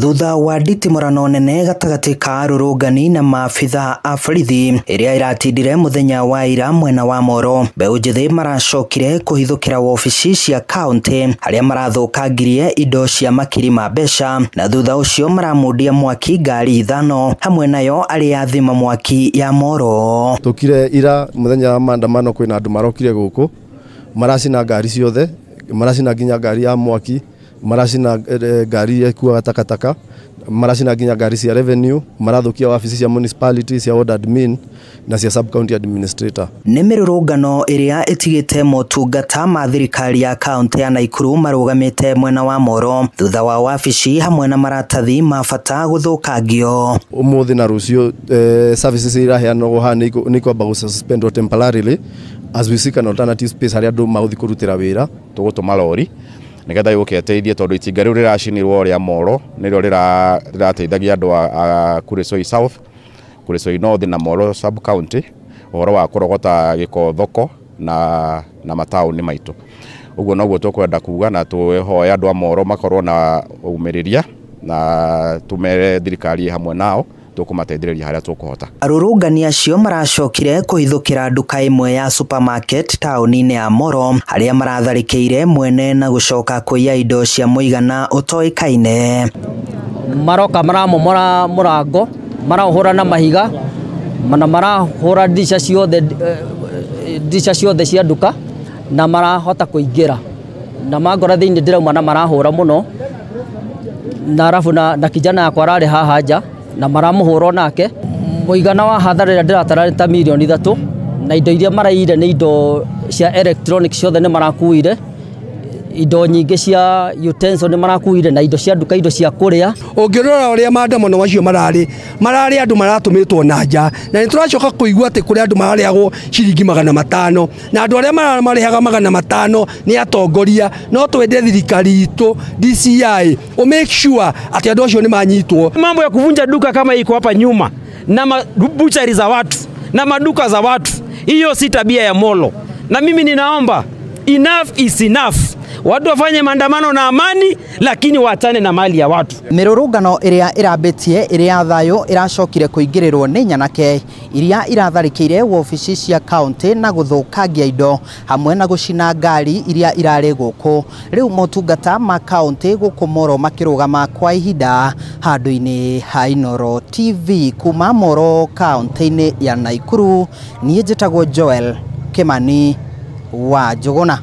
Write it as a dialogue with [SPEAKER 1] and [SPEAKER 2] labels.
[SPEAKER 1] Thutha wa nditimũrano nene gatagatĩ ka arũrũngani na maabitha a borithi ĩrĩa ĩratindire mũthenya wa ira mwena wa Moro, mbeũ njĩthĩ maracokire kũhithũkĩra wabici cia kaũntĩ harĩa marathũkangirie indo cia makiri ma mbeca, na thutha ũcio maramundia mwaki ngari 5 hamwe nayo arĩa thima mwaki ya Moro.
[SPEAKER 2] Tukire ira muthenya wa maandamano kwina andu marokire guku maracina ngari ciothe, maracina nginya ngari ya mwaki, maracina ngari ikuaga takataka, maracina nginya ngari cia revenue, marathukia wabici cia municipality, cia ward admin na cia sub county administrator.
[SPEAKER 1] Nĩ mĩrũrũngano ĩrĩa ĩtigĩte motungata ma thirikari ya kaũntĩ ya Naikuru marũgamĩte mwena wa Moro thutha wa wabici hamwe na maratathi ma bata gũthũkangio.
[SPEAKER 2] Umuthi na rucio services iraheanwo haha nĩ kwamba gũ-suspend temporarily as we seek an alternative space harĩa andũ magũthiĩ kũrutĩra wĩra.
[SPEAKER 3] Tũgũtũma lori nigetha yũke ĩteithie tondu itinga rĩu rĩracinirwo rĩa Moro nĩrĩo rĩrateithagia andũ a Kuresoi South, Kuresoi North na Moro sub county ũhoro wa kũrogota gĩko thoko na mataũni maitũ. Ũguo noguo tũkwenda kuga, na tũhoe andũ a Moro makorwo na ũmĩrĩria na tũmere thirikari hamwe nao tũkũmateithĩrĩria harĩa tũkũhota.
[SPEAKER 1] Arũrũngani acio maracokire kũhithũkĩra nduka ĩmwe ya supermarket taũni-inĩ ya Moro harĩa maratharĩkĩire mwene na gũcoka kũiya indo cia mũigana ũtoĩkaine.
[SPEAKER 4] Maroka maramomora mũrango, marahũra na mahiga na marahũra ndirisha ciothe cia nduka na marahota kũingĩra na mangora thĩinĩ ndĩrauma na marahũra mũno, na arabu na kijana yakwa ararĩ haha nja na maramuhũra nake. Mũigana wa hathara ĩrĩa ndĩratara ta mirioni 3, na indo iria maraiyire nĩ indo cia electronic ciothe nĩ marakuire, indo nyingĩ cia utensil nĩ marakuire, na indo cia nduka, indo cia kũrĩa.
[SPEAKER 5] Ũngĩrora ũrĩa maandamano macio mararĩ andũ maratũmĩtwo na nja, na nĩ tũracoka kũigua atĩ kũrĩ andũ mararĩhagwo ciringi 500, na andũ arĩa marĩhaga 500 nĩ atongoria. No twende thirikari itũ DCI o make sure atĩ andũ acio nĩ manyitwo.
[SPEAKER 6] Mambo ya kuvunja duka kama iko hapa nyuma na mabuchari za watu na maduka za watu, hiyo si tabia ya Molo, na mimi ninaomba enough is enough. Watu wafanye maandamano na amani, lakini waachane na mali ya watu.
[SPEAKER 1] Mĩrũrũngano ĩrĩa ĩrambĩtie ĩrĩa ya thayũ ĩracokire kũingĩrĩrwo nĩ nyanake iria iratharĩkĩire wabici cia kaũntĩ na gũthũkangia indo hamwe na gũcina ngari iria irarĩ gũkũ. Rĩu motungata ma kaũntĩ gũkũ Moro makĩrũgama kwa ihinda handũ-inĩ ha Inooro TV. Kuma Moro kaũntĩ-inĩ ya Naikuru, niĩ njĩtagwo Joel Kimani wa Njũgũna.